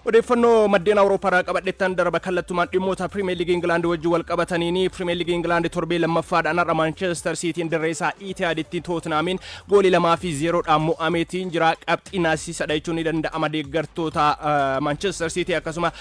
Odeeffannoo maddeen Awuroopaarraa qabadhettan darba. Kallattumaan dhimmoota Pirimeer Liigii Ingilaand wajjin wal qabataniini, Pirimeer Liigii Ingilaand torbee lammaffaadhaan har'a Maanchestar Siitiin dirree isaa Iitihaaditti Tootnaamiin goolii 2 fi 0dhaan mo'ameetiin jira. Qabxii naasisadha jechuun ni danda'ama deeggartoota Maanchestar Siitii akkasuma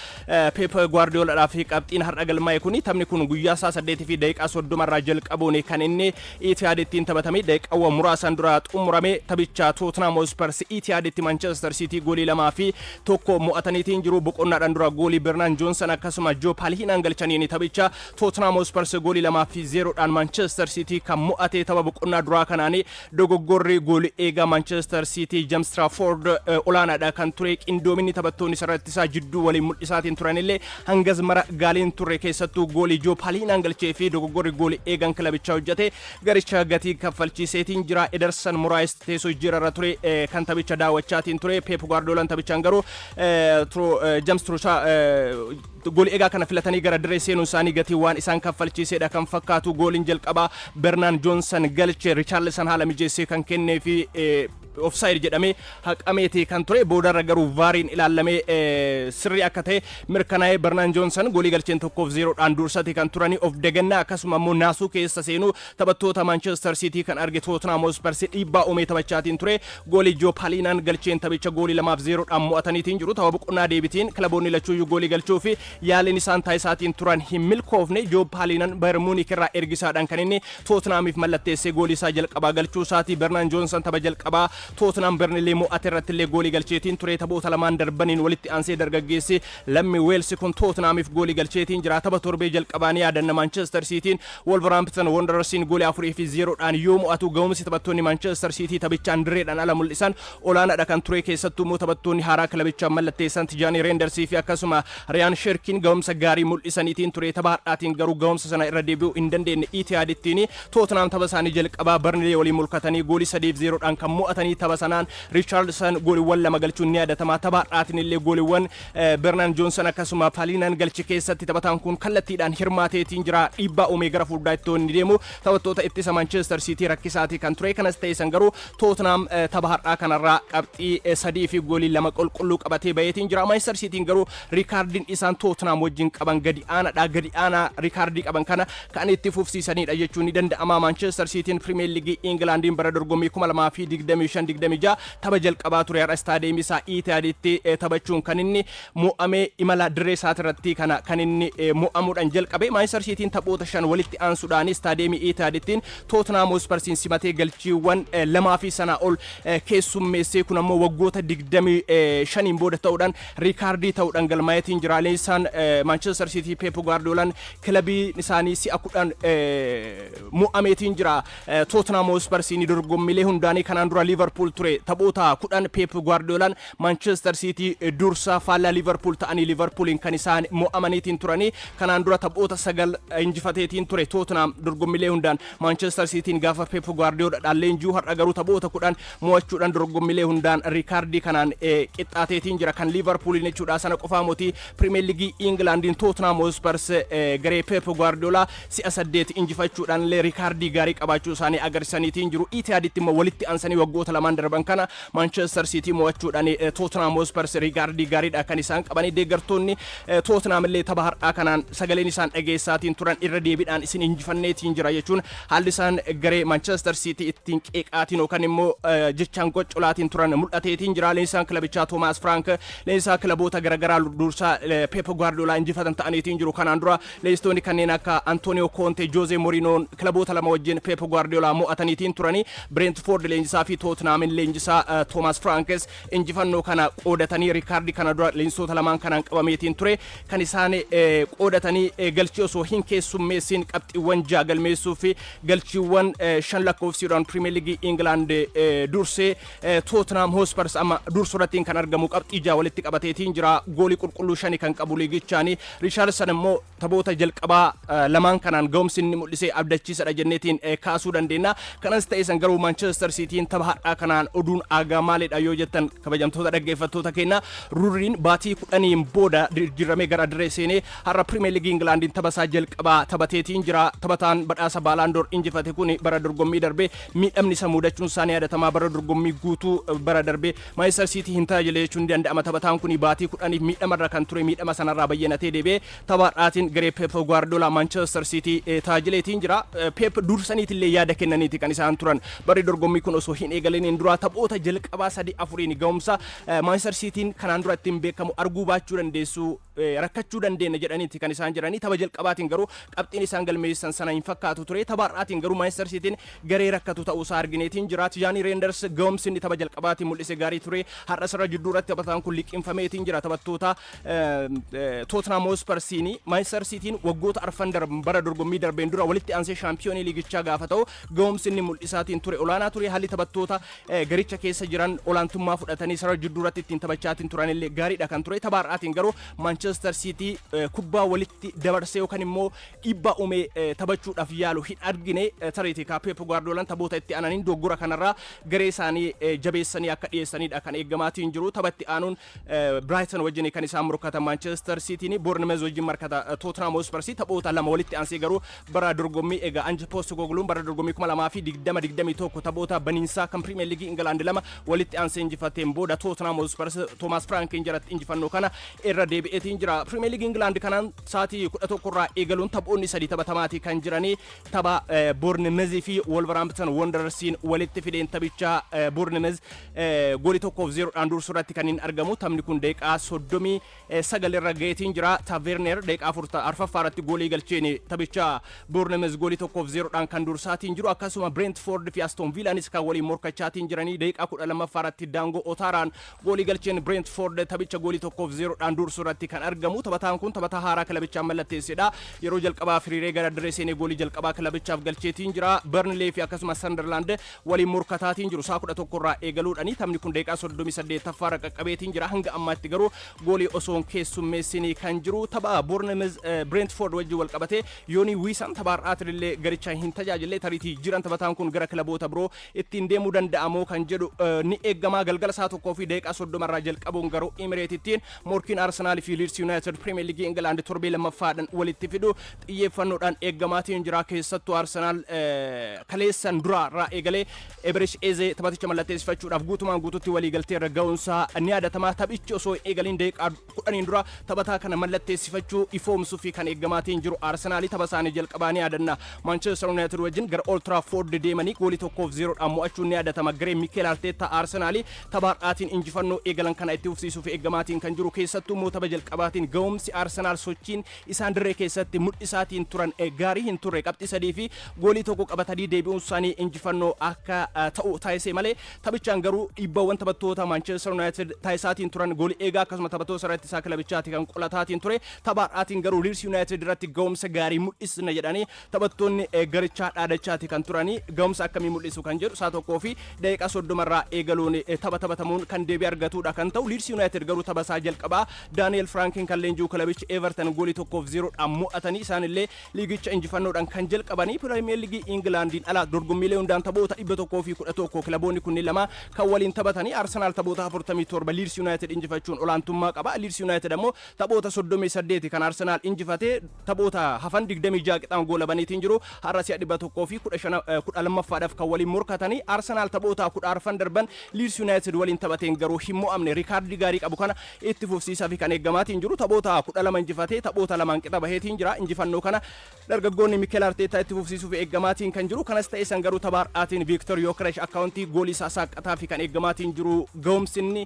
Pep Guardiolaadhaaf qabxiin har'a galmaa'e kuni. Taphni kun guyyaa isaa 8:30 irraa jalqabuun kan inni Iitihaadittiin taphatame, daqiiqaawwan muraasan dura xumurame. Taphicha Tootnaam Hotspurs Iitihaaditti Maanchestar Siitii goolii 2 fi 1 mo'ataniitiin jiru. Boqonnaadhaan dura goolii Bernaan Joonsan akkasuma Joo Paalihinaan galchaniin taphicha Tootnaam Hotspurs goolii 2 fi 0dhaan Maanchestar Siitii kan mo'ate. Tapha boqonnaa duraa kanaan dogoggorri goolii eegaa Maanchestar Siitii James Trafford olaanaadha kan ture. Qindoominni taphattoonni sarara isaa jidduu waliin mul'isaatiin turanillee hangas mara gaaliin turre. Keessattuu goolii Joo Paalihinaan galchee fi dogoggorri goolii eegan kilabichaa hojjete garicha gatii kaffalchiiseetiin jira. Ederson Moraes teessoo jijjiirarra ture kan taphicha daawwachaatiin ture. Pep Guardiolaan taphichaan garuu James goolii eegaa kana filatanii gara dirree seenuun isaanii gatii waan isaan kaffalchiisedha kan fakkaatu. Gooliin jalqabaa Bernaan Joonsan galche Richarlison haala mijeessee kan kennee fi offside jedhamee haqameeti kan ture. Boodarra garuu VARiin ilaallamee sirrii akka ta'e mirkanaa'ee Bernaan Joonsan goolii galcheen 1f 0dhaan dursate kan turanii. Of dagannaa akkasuma immoo naasuu keessa seenuu taphattoota Manchester City kan arge Tottenham Hotspur dhiibbaa uumee taphachaatiin ture. Goolii Joo Paaliinaan galcheen taphicha goolii 2f 0dhaan mo'ataniitiin jiru. Tapha boqonnaa deebitiin kilaboonni lachuuyyuu goolii galchuu fi yaaliin isaan taasisaatiin turan hin milkoofne. Joo Paaliinaan Bayern Munich irraa ergisaadhaan kan inni Tottenhamiif mallatteessee goolii isaa jalqabaa galchuu isaatii. Bernaan Joonsan tapha jalqabaa Tottenham Burnley mo'ate irratti illee goolii galcheetiin ture. Taphoota lamaan darbaniin walitti aansee dargaggeessi lammii Weelsi kun Tottenhamiif goolii galcheetiin jira. Tapha torbee jalqabaa ni yaadanna, Manchester Cityin Wolverhampton Wanderersiin goolii 4 fi 0dhaan yoo mo'atu ga'umsi taphattoonni Manchester City taphichaan dirreedhaan ala mul'isan olaanaadha kan ture. Keessattuu immoo taphattoonni haaraa kilabichaan mallatteessan Tijaanii Reendarsii fi akkasuma Riyaan Sherkiin ga'umsa gaarii mul'isaniitiin ture. Tapha har'aatiin garuu ga'umsa sana irra deebi'uu hin dandeenye. Itihaadittiin Tottenham tapha isaanii jalqabaa Burnley waliin mulkatanii goolii 3f 0dhaan kan mo'atanii, tapha sanaan Richarlison gooliiwwan lama galchuun ni yaadatama. Tapha har'aatiin illee gooliiwwan Bernaan Joonsan akkasuma Paaliinaan galche keessatti taphataan kun kallattiidhaan hirmaateetiin jira. Dhiibbaa uumee gara fuulduraa itti inni deemu taphattoota ittisa Manchester City rakkisaatii kan ture. Kanas ta'e san garuu Tottenham tapha har'aa kanarraa qabxii sadii fi goolii lama qulqulluu qabatee baheetiin jira. Manchester Cityin garuu riikaardiin isaan Tottenham wajjin qaban gadi aanaadha. Gadi aanaa riikaardii qaban kana kan itti fufsiisanidha jechuun ni danda'ama. Manchester Cityin Premier League Ingilaandiin bara dorgommii 2025-26 tapha jalqabaa ture har'a istaadeemii isaa Itihaaditti taphachuun kan inni mo'amee, imala dirree isaatirratti kana kan inni mo'amuudhaan jalqabe. Manchester Cityin taphoota shan walitti aansuudhaan istaadeemii Itihaadittiin Tottenham Hotspursiin simatee galchiiwwan lamaa fi sanaa ol keessummeessee, kun ammoo waggoota 25n booda ta'uudhaan riikaardii ta'uudhaan galmaa'eetiin jira. Leenjisaan Manchester City Pep Guardiolaan kilabii isaanii si'a 10 mo'ameetiin jira. Tottenham Hotspursiin dorgommiilee hundaanii. Kanaan dura Liverpool ture. Taphoota 10 Pep Guardiolaan Manchester City dursa faallaa Liverpool ta'anii Liverpooliin kan isaan mo'amaniitiin turanii. Kanaan dura taphoota sagal injifateetiin ture Tottenham dorgommiilee hundaan Manchester Cityin gaafa Pep Guardioladhaan leenji'u. Har'a garuu taphoota 10 mo'achuudhaan dorgommiilee hundaan riikaardii kanaan qixxaateetiin jira kan Liverpooliin jechuudha. Sana qofaa mootii Premier League Englandiin Tottenham Hotspurs garee Pep Guardiola si'a saddeet injifachuudhaan illee riikaardii gaarii qabaachuu isaanii agarsiisaniitiin jiru. Itihaaditti immoo walitti aansanii waggoota lamaan darban kana Manchester City mo'achuudhaan Tottenham Hotspurs riikaardii gaariidha kan isaan qabanii. Deeggartoonni Tottenham illee tapha har'aa kanaan sagaleen isaan dhageessaatiin turan irra deebiidhaan isin injifanneetiin jira jechuun haalli isaan garee Manchester City ittiin qeeqaatiin yookaan immoo jechaan qoccolaatiin turan mul'ateetiin jira. Leenjisaan kilabichaa Thomas Frank leenjisaa kilaboota garaagaraa dursaa Pep Guardiola injifatan ta'aniitiin jiru. Kanaan dura leenjistoonni kanneen akka Antonio Conte, Jose Mourinho kilaboota lama wajjin Pep Guardiola mo'ataniitiin turanii. Brentford leenjisaa fi Tottenhamin leenjisaa Thomas Frankes injifannoo kana qoodatanii, riikaardii kana dura leenjistoota lamaan kanaan qabameetiin ture kan isaan qoodatanii, galchii osoo hin keessummeessin qabxiiwwan ja'a galmeessuu fi galchiiwwan shan lakkoofsiisuudhaan Premier League England dursee Tottenham Hotspurs amma dursurrattiin kan argamu qabxii ja'a walitti qabateetiin jira. Goolii qulqulluu shani kan qabu liigichaani. Richarlison immoo taphoota jalqabaa lamaan kanaan ga'umsi inni mul'ise abdachiisadha jenneetiin kaasuu dandeenya. Kanas ta'e san garuu Manchester Cityin tapha har'aa Taphaadhaa kanaan oduun aagaa maalidha yoo jettan, kabajamtoota dhaggeeffattoota keenya, Ruudriin baatii 10n booda jijjiiramee gara dirree seenee har'a Pirimeer Liigii Ingilaandiin taphasaa jalqabaa taphateetiin jira. Taphataan badhaasa Baalaandoor injifate kun bara dorgommii darbee miidhamni isa mudachuun isaa ni yaadatamaa. Bara dorgommii guutuu bara darbee Maanchister Siitii hin tajaajile jechuun ni danda'ama. Taphataan kun baatii 10f miidhamarra kan ture, miidhama sanarraa bayyanatee deebi'ee taphaadhaatiin garee Pep Guardiola Manchester City tajaajileetiin jira. Pep dursaniitillee yaada kennaniiti kan isaan turan. Barri dorgommii kun osoo hin eegaliniin dura taphoota jalqabaa sadii afuriin ga'umsa Manchester Cityin kanaan dura ittiin beekamu arguu baachuu dandeessu, rakkachuu dandeenya jedhaniiti kan isaan jiranii. Tapha jalqabaatiin garuu qabxiin isaan galmeessan sana hin fakkaatu ture. Tapha har'aatiin garuu Manchester Cityin garee rakkatu ta'uusaa argineetiin jira. Tijaanii Reenders ga'umsi inni tapha jalqabaatiin mul'ise gaarii ture. Har'a sarara jidduu irratti taphataan kun liqimfameetiin jira. Taphattoota Tottenham Hotspursiin Manchester Cityin waggoota arfan bara dorgommii darbeen dura walitti aansee shaampiyoonii liigichaa gaafa ta'u ga'umsi inni mul'isaatiin ture olaanaa ture. Haalli taphattoota garicha keessa jiran olaantummaa fudhatanii sarara jidduu irratti ittiin taphachaatiin turan illee gaariidha kan ture. Tapha har'aatiin garuu Manchester City kubbaa walitti dabarsee yookaan immoo dhiibbaa uumee taphachuudhaaf yaalu hin argine. Tariitii kaa Pep Guardiolaan taphoota itti aananiin dogoggora kanarraa garee isaanii jabeessanii akka dhiyeessanidha kan eeggamaatiin jiru. Tapha itti aanuun Brighton wajjin kan isaan morkatan Manchester Cityin, Bournemouth wajjin morkata Tottenham Hotspur. Taphoota lama walitti aansee garuu bara dorgommii egaa Ange Postecoglou bara dorgommii 2020-21 taphoota baniinsaa kan Premier League England lama walitti aansee injifateen booda Tottenham Hotspur Thomas Frankin jalatti injifannoo kana irra deebi'eetiin jira. Premier League England kanaan sa'aatii 11 irraa eegaluun taphoonni sadii taphatamaatii kan jiranii. Tapha Bournemouth fi Wolverhampton Wanderersiin walitti fideen taphicha Bournemouth goolii 1-0dhaan dursuu irratti kan hin argamu. Taphni kun daqiiqaa 39 irra ga'eetiin jira. Tavernier daqiiqaa arfaffaa irratti goolii galcheen taphicha Bournemouth goolii 1-0dhaan kan dursaatiin jiru. Akkasuma Brentford fi Aston Villaanis kan waliin morkachaatiin jiranii, daqiiqaa 12ffaa irratti Daangoo Otaaraan goolii galcheen Brentford taphicha goolii 1-0dhaan dursuu irratti kan argamu. Taphataan kun taphataa haaraa kilabichaan mallatteessedha. Yeroo jalqabaa firiiree gara dirree seenee goolii jalqabaa kilabichaaf galcheetiin jira. Burnley fi akkasumas Sunderland waliin morkataatiin jiru. Sa'a 11 irraa eegaluudhani taphni kun daqiiqaa 38ffaa irra qaqqabeetiin jira. Hanga ammaatti garuu goolii osoo hin keessummeessinii kan jiru. Tapha Bournemouth Brentford wajjin wal qabatee Yoonii Wiisan tapha har'aatiin illee garicha hin tajaajille. Tariitii jiran taphataan kun gara kilaboota biroo ittiin deemuu danda'amoo kan jedhu ni eegama. Galgala sa'a 1:30 irraa jalqabuun garuu Emireetittiin morkiin Arsenaal fi Leeds United Premier League England torbee lammaffaadhaan walitti fidu xiyyeeffannoodhaan eeggamaatiin jira. Keessattuu Arsenaal kaleessan dura irraa eegalee Eberesh Eze taphaticha mallatteessifachuudhaaf guutumaan guututti waliigaltee irra ga'uunsaa ni yaadatama. Taphichi osoo hin eegaliin daqiiqaa 10n dura taphataa kana mallatteessifachuu ifoomsuu fi kan eeggamaatiin jiru Arsenaal tapha isaanii jalqabaa ni yaadanna. Manchester United wajjin gara Old Trafford deemanii goolii 1-0dhaan mo'achuun ni yaadatama. Gareen Mikel Arteta Arsenaal tapha har'aatiin injifannoo eegalan kana itti fufsiisuuf eeggamaatiin kan jiru. Keessattuu immoo tapha jalqabaatiin ga'umsi Arsenaal, sochiin isaan dirree keessatti mul'isaatiin turan gaarii hin turre. Qabxii sadii fi goolii tokko qabatanii deebi'uun isaanii injifannoo akka ta'u taasise malee, taphichaan garuu dhiibbawwan taphattoota Manchester United taasisaatiin turan goolii eegaa akkasuma taphattoota sarara ittisaa kilabichaati kan qolataatiin ture. Tapha har'aatiin garuu Leeds United irratti ga'umsa gaarii mul'isna jedhanii taphattoonni garichaa dhaadachaati kan turanii. Ga'umsa akkamii mul'isu kan jedhu sa'a 1:30 irraa eegaluun tapha taphatamuun kan deebii argatudha kan ta'u. Leeds United garuu tapha isaa jalqabaa Daani'el Firaankiin kan leenji'u kilabichi Everton goolii 1-0dhaan mo'atanii isaanillee liigicha injifannoodhaan kan jalqabanii. Pirimeer Liigii Ingilaandiin ala dorgommiilee hundaan taphoota 111 kilaboonni kunneen lama kan waliin taphatanii, Arsenaal taphoota 47 Leeds United injifachuun olaantummaa qaba. Leeds United ammoo taphoota 38 kan Arsenaal injifatee taphoota hafan 26 qixaan goolabaniitiin jiru. Har'a si'a 112ffaadhaaf kan waliin morkatanii, Arsenaal taphoota 14 darban Leeds United waliin taphateen garuu hin mo'amne. Rikaardii gaarii qabu kana itti fufsiisaa fi kan eeggamaatiin jiru. Taphoota 12 injifatee taphoota lamaan qixa baheetiin jira. Injifannoo kana dargaggoonni Mikel Arteetaa itti fufsiisuuf eeggamaatiin kan jiru. Kanas ta'e san garuu tapha har'aatiin Viiktor Yokeresh akkaawuntii goolii isaa saaqqataa fi kan eeggamaatiin jiru. Ga'umsi inni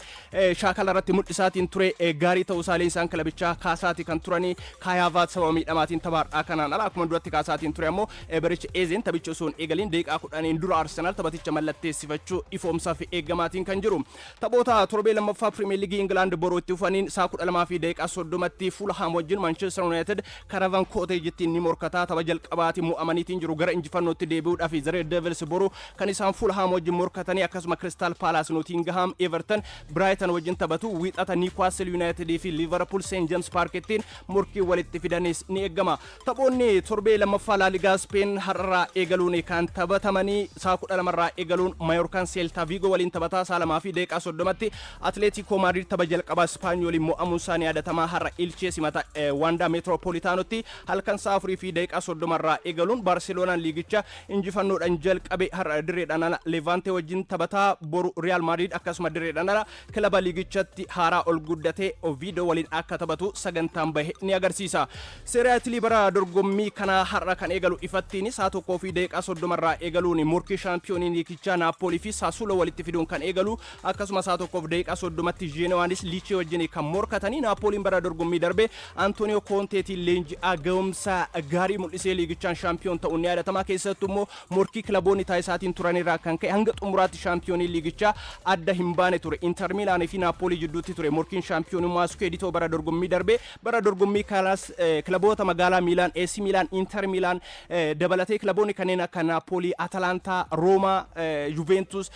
shaakala irratti mul'isaatiin ture gaarii ta'uu isaa leensaan kilabichaa kaasaati kan turanii. Kaayaavaat sababa miidhamaatiin tapha har'aa kanaan ala akkuma duratti kaasaatiin ture ammoo Eberich Eezeen taphicha osoo hin eegaliin daqiiqaa 10n dura Arsenaal taphaticha mallatteessifachuu ifoomsaa fi eeggamaatiin kan jiru. Taphoota torbee lammaffaa Pirimeer Liigii Ingilaand boruu itti fufaniin sa'a 12 fi daqiiqaa 30tti Fulham wajjin Manchester United Craven Cottage ni morkataa. Tapha jalqabaati mo'amaniitiin jiru, gara injifannootti deebi'uudhaaf The Red Devils boru kan isaan Fulham wajjin morkatanii. Akkasuma Crystal Palace, Nottingham, Everton, Brighton wajjin taphatu. Wiixata Newcastle United fi Liverpool St James Parkittiin morkii walitti fidanis ni eegama. Taphoonni torbee lammaffaa Laaligaa Speen har'arraa eegaluun kan taphatamanii sa'a 12rraa eegaluun Mayorkaan Celta Vigo waliin taphataa. Sa'a 2:30tti Atletico Madrid tapha jalqabaa Ispaanyooliin mo'amuun isaanii yaadatamaa har'a Ilchee simata Wanda Metropolitanotti. Halkan sa'a 4:30rraa eegaluun Barceelonaan liigicha injifannoodhaan jalqabe har'a dirreedhaan ala Levante wajjin taphataa. Boru Real Madrid akkasuma dirreedhaan ala kilaba liigichatti haaraa ol guddatee Oviedo waliin akka taphatu sagantaan bahe ni agarsiisa. Serie A bara dorgommii kanaa har'a kan eegalu ifattiin sa'a 1:30rraa eegaluun morkii shaampiyoonii liigichaa Naapoolii fi Sassuolo walitti fiduun kan eegalu. Akkasuma sa'a 1:30tti Genoaanis Liichee wajjin kan morkatanii. Naapooliin bara dorgommii darbe Antonio Koonteetiin leenji'aa ga'umsa gaarii mul'isee liigichaan shaampiyoon ta'uun ni yaadatama. Keessattuu immoo morkii kilaboonni taasisaatiin turanirraa kan ka'e hanga xumuraatti shaampiyoonii liigichaa adda hin baane ture. Inter Miilaanii fi Naapoolii jidduutti ture morkiin shaampiyoonummaa Scudetto bara dorgommii darbe. Bara dorgommii kanaas kilaboota magaalaa Miilaan, AC Miilaan, Inter Miilaan dabalatee kilaboonni kanneen akka Naapoolii, Atalantaa, Roomaa, Juventus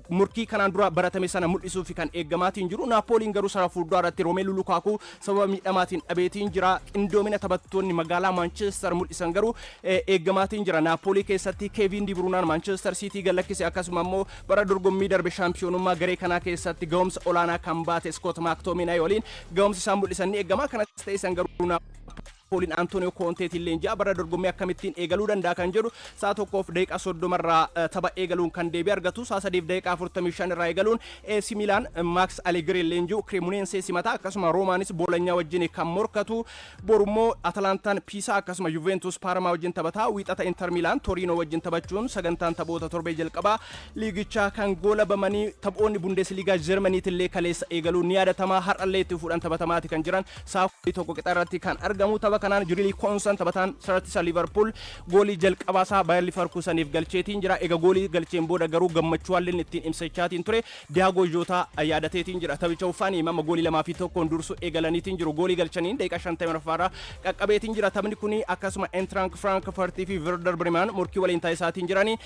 morkii kanaan dura baratame sana mul'isuuf kan eeggamaatiin jiru. Naapooliin garuu sarara fuulduraa irratti Romeelu Lukaakuu sababa miidhamaatiin dhabeetiin jira. Qindoomina taphattoonni magaalaa Manchester mul'isan garuu eeggamaatiin jira. Naapoolii keessatti Keevin Di Bruyne Manchester City galakkise, akkasuma immoo bara dorgommii darbe shaampiyoonummaa garee kanaa keessatti ga'umsa olaanaa kan baate Scott McTominay waliin ga'umsi isaan mul'isan ni eegama. Kanas ta'e isaan garuu Naapooliin Antonio Koonteetiin leenji'a bara dorgommii akkamittiin eegaluu danda'a kan jedhu sa'a 1:30rraa tapha eegaluun kan deebii argatu. Sa'a 3:45 irraa eegaluun AC Milan Max Allegri leenji'u Cremonese simata. Akkasuma Roomaanis Boolanyaa wajjin kan morkatu. Borummoo Atalantaan Piisaa, akkasuma Juventus Parma wajjin taphataa. Wiixata Inter Milan Torino wajjin taphachuun sagantaan taphoota torbee jalqabaa liigichaa kan goolabamanii. Taphoonni Bundesliigaa Jarmaniitillee kaleessa eegaluun ni yaadatama. Har'allee itti fuudhan taphatamaati kan jiran. Sa'a 1 qixa irratti kan argamu tapha kanaan Jiriilii Koonsan, taphataan sarartisa Liverpool, goolii jalqabaasaa Bayer Leverkuseniif galcheetiin jira. Egaa goolii galcheen booda garuu gammachuu haalli ittiin ibsachaatiin ture Diyaago Joota yaadateetiin jira. Taphicha uffaan amma goolii 2-1 dursu eegalaniitiin jiru. Goolii galchaniin daqiiqaa 54rraa qaqqabeetiin jira. Taphni kun akkasuma Eintracht Frankfurt fi Werder Bremen morkii waliin taasisaatiin jiranii.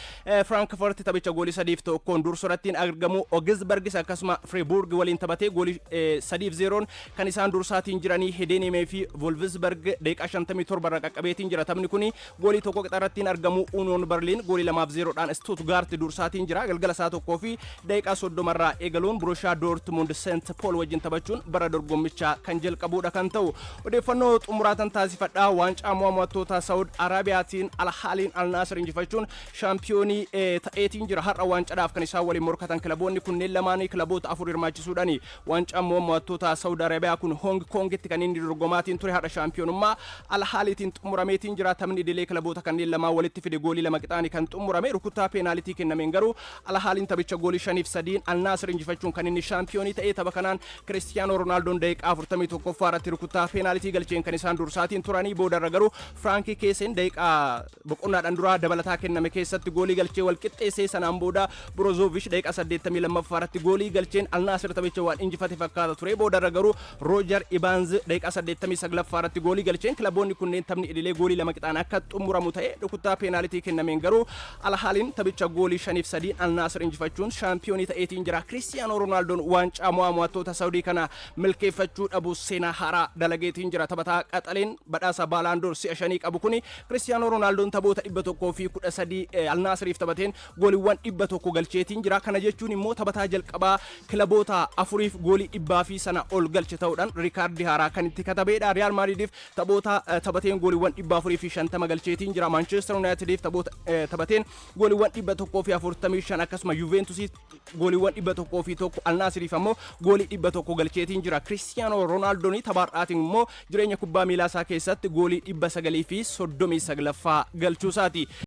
Frankfurt taphicha goolii 3-1 dursu irratti argamu. Augsburgis akkasuma Freiburg waliin taphatee goolii 3-0n kan isaan dursaatiin jiranii. Heidenheim fi Wolfsburg daqiiqaa 57 irra qaqqabeetiin jira. Taphni kun goolii 1 qixa irratti argamu. Union Berlin goolii 2-0dhaan Stuttgart dursaatiin jira. Galgala isaa 1:30rraa eegaluun Borussia Dortmund St. Paul wajjin taphachuun bara dorgommichaa kan jalqabudha kan ta'u. Odeeffannoo xumuraatan taasifadhaa. Waancaa mo'attoota Saawud Arabiyaatiin Alhaaliin Al Naasir injifachuun shaampiyoonii ta'eetiin jira. Har'a waancadhaaf kan isaan waliin morkatan kilaboonni kunneen lamaanii kilaboota afur hirmaachisuudhaani. Waancaan mo'attoota Saawud Arabiyaa kun Hong Kongitti kan inni dorgomaatiin ture har'a shaampiyoonummaa Alhaaliitiin xumurameetiin jira. Taphni idilee kilaboota kanneen lamaan walitti fide goolii 2 qixaanii kan xumurame. Rukuttaa peenaalitii kennameen garuu Alhaaliin taphicha goolii 5-3n Al Naasir injifachuun kan inni shaampiyoonii ta'e. Tapha kanaan Kiristiyaanoo Roonaaldoon daqiiqaa 41ffaa irratti rukuttaa peenaalitii galcheen kan isaan dursaatiin turanii. Boodarra garuu Firaankii Keeseen daqiiqaa boqonnaadhaan duraa dabalataa kenname keessatti goolii galchee wal qixxeessee. Sanaan booda Brozovic daqiiqaa 82ffaa irratti goolii galcheen Al Naasir taphicha waan injifate fakkaata ture. Boodarra garuu Roojar Ibaanz daqiiqaa 89ffaa irratti goolii galcheen kilaboonni kunneen taphni idilee goolii 2 qixaan akka xumuramu ta'e. Rukuttaa peenaalitii kennameen garuu Alhaaliin taphicha goolii 5-3n Al Naasir injifachuun shaampiyoonii ta'eetiin jira. Kiristiyaanoo Roonaaldoon waancaa mo'attoota Saawudii kana milkeeffachuu dhabu seenaa haaraa dalageetiin jira. Taphataa qaxaleen badhaasa Baalaandoor si'a shanii qabu kuni Kiristiyaanoo Roonaaldoon taphoota 113 Al Naasiriif taphateen gooliiwwan 100 galcheetiin jira. Kana jechuun immoo taphataa jalqabaa kilaboota afuriif goolii dhibbaa fi sana ol galche ta'uudhaan riikaardii haaraa kan itti katabeedha. Riyaal Maadridiif taphoota taphateen gooliiwwan 450 galcheetiin jira. Manchester Unitediif taphoota taphateen gooliiwwan 145, akkasuma Juventusiif gooliiwwan 101, Al Naasiriif ammoo goolii 100 galcheetiin jira. Kiristiyaanoo Roonaaldoon tapha har'aatiin immoo jireenya kubbaa miilaa isaa keessatti goolii 939ffaa galchuusaati.